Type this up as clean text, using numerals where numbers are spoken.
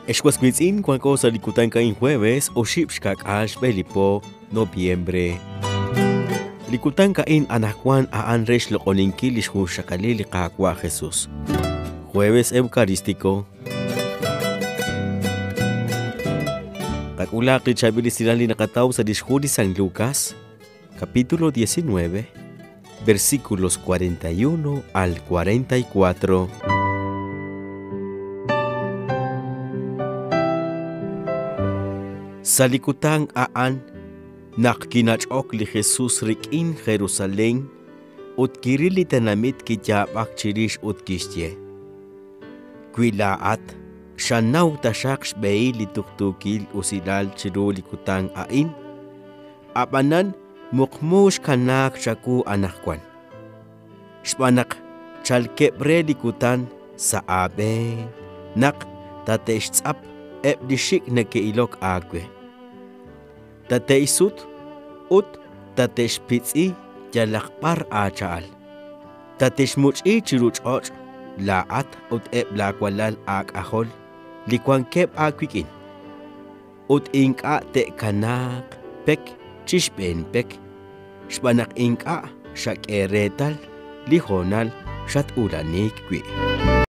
Ex was wiitz'in, wanko sa' li kutan a'in jueves, oxib' xka'k'aal xb'e li po noviembre. Li kutan a'in anaqwan a'an re xloq'oninkil li xjunxaqalil li Qaawa' Jesus. Jueves Eucarístico. Qak'ulaq li chaab'il esilal li naqataw sa' lix hu li San Lucas, capítulo 19, versículos 41 al 44. Sa' li kutan a'an naq kinach'ok li Jesus rik'in Jerusalén ut kiril li tenamit kiyaab'ak chirix ut kixye: Wi laa'at xanaw taxaq xb'ehil li tuqtuukil usilal chiru li kutan a'in, ab'anan muqmu xkanaak chawu anaqwan. Xb'aan naq chalkeb' re li kutan sa' aab'een naq tate'xtz'ap eb' li xik' neke'ilok aawe. Tate'xsut ut tate'xpitz'i yalaq b'ar aacha'al. Tate'xmuch'i chiru ch'och' laa'at ut eb' laawalal aak'ajol li wankeb' aawik'in. Ut ink'a' te'kanaaq pek chi xb'een pek, xb'aan naq ink'a' xak'e reetal li hoonal xat-ulaniik wi'.